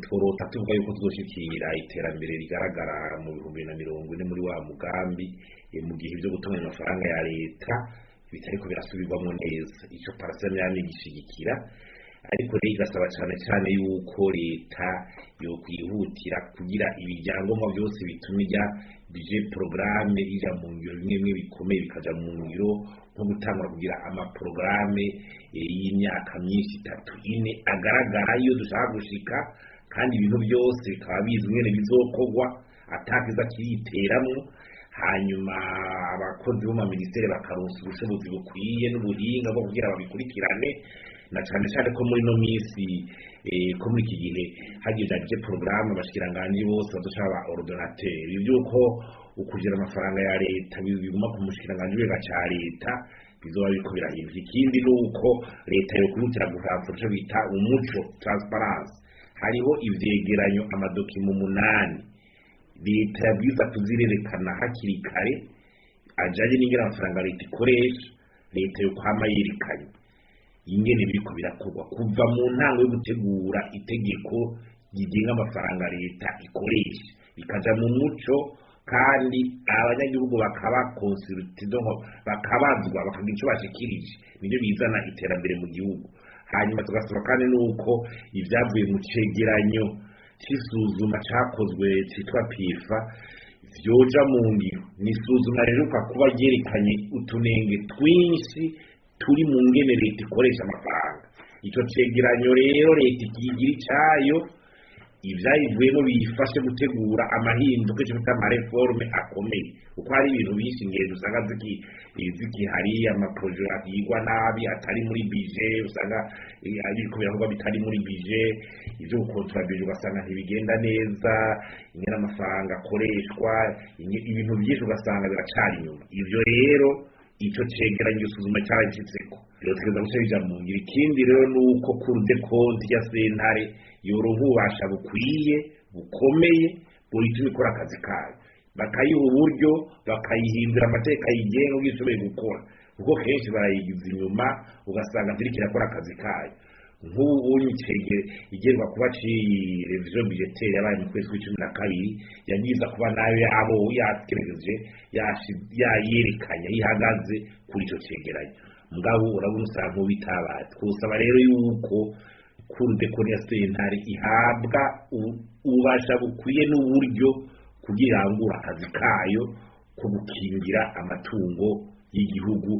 Tworota tuvuga yuko tuzoshikira iterambere rigaragara mu 2040 muri wa mugambi, mu gihe ibyo gutunganya amafaranga ya leta bitariko birasubirwamo neza. Ico Parasem yamye gishigikira, ariko rero igasaba cane cane yuko leta yokwihutira kugira ibyangombwa byose bituma ijya budget programme ija mu ngiro, bimwe bimwe bikomeye bikaja mu ngiro, nko gutangura kugira amaprograme y'imyaka myinshi, 3, 4, agaragara iyo dushaka gushika, kandi ibintu byose bikaba bizwi ingene bizokorwa, atakiza kiriteramwo. Hanyuma abakozi bo mu ministere bakaronsa ubushobozi bukwiye n'ubuhinga bwo kugira babikurikirane, na cane cane ko muri no minsi, ko muri iki gihe hagiye budget programme, abashikiranganji bose bazoca ba ordonnateur. Ivyuko ukugira amafaranga ya leta biguma ku mushikiranganji wega ca leta bizoba biriko birahinduka. Ikindi nuko leta yokwihutira guhabwa ico bita umuco, transparence. Hariho ivyegeranyo, amadokima 8 leta yabwiza kuzirerekana hakiri kare, ajanye n'ingene amafaranga leta ikoresha. Leta yo kwama yerekanye ingene biriko birakorwa kuva mu ntango yo gutegura itegeko rigenga amafaranga leta ikoresha, bikaja mu muco, kandi abanyagihugu bakaba consultés, donc bakabazwa, bakagira ico bashikirije. Nivyo bizana iterambere mu gihugu. Hanyuma tugasaba kandi nuko ivyavuye mu cegeranyo c'isuzuma cakozwe citwa PIFA vyoja mu ngiro. Ni isuzuma riheruka kuba ryerekanye utunenge twinshi turi mu ngene leta ikoresha amafaranga. Ico cegeranyo rero leta ikigira icayo, ivyayivuyemo biyifashe gutegura amahinduka, ico bita ama réformes akomeye, kuko hari ibintu byinshi ingendo usanga zikihari, ama projets yigwa nabi atari muri budget, usanga biriko birakorwa bitari muri budget, ivyo gukontora budget ugasanga ntibigenda neza, ingene amafaranga akoreshwa, ibintu byinshi ugasanga biracari inyuma. Ivyo rero ico cegeranyo isuzuma caracitseko, rero tugeza guca bija mu ngiro. Ikindi rero nuko Cour des comptes ya sentare yoronka ububasha bukwiye bukomeye burituma ikora akazi kayo, bakayiha uburyo, bakayihindura amategeko ayigenga kugira ishoboye gukora, kuko kenshi barayigiza inyuma, ugasanga ntiriko irakora akazi kayo. Nk'ubu icege igerwa kuba ciyi révision budgétaire yabaye mu kwezi kw'icumi na kabiri, yagiza kuba nayo yabo yageregeje yayerekanye ihagaze kuri ico cegeranyo, mugabo urabona usanga nk'ubitabaye. Twosaba rero yuko Cour des comptes ya sentare ihabwa ububasha bukwiye n'uburyo kugira irangure akazi kayo ko gukingira amatungo y'igihugu.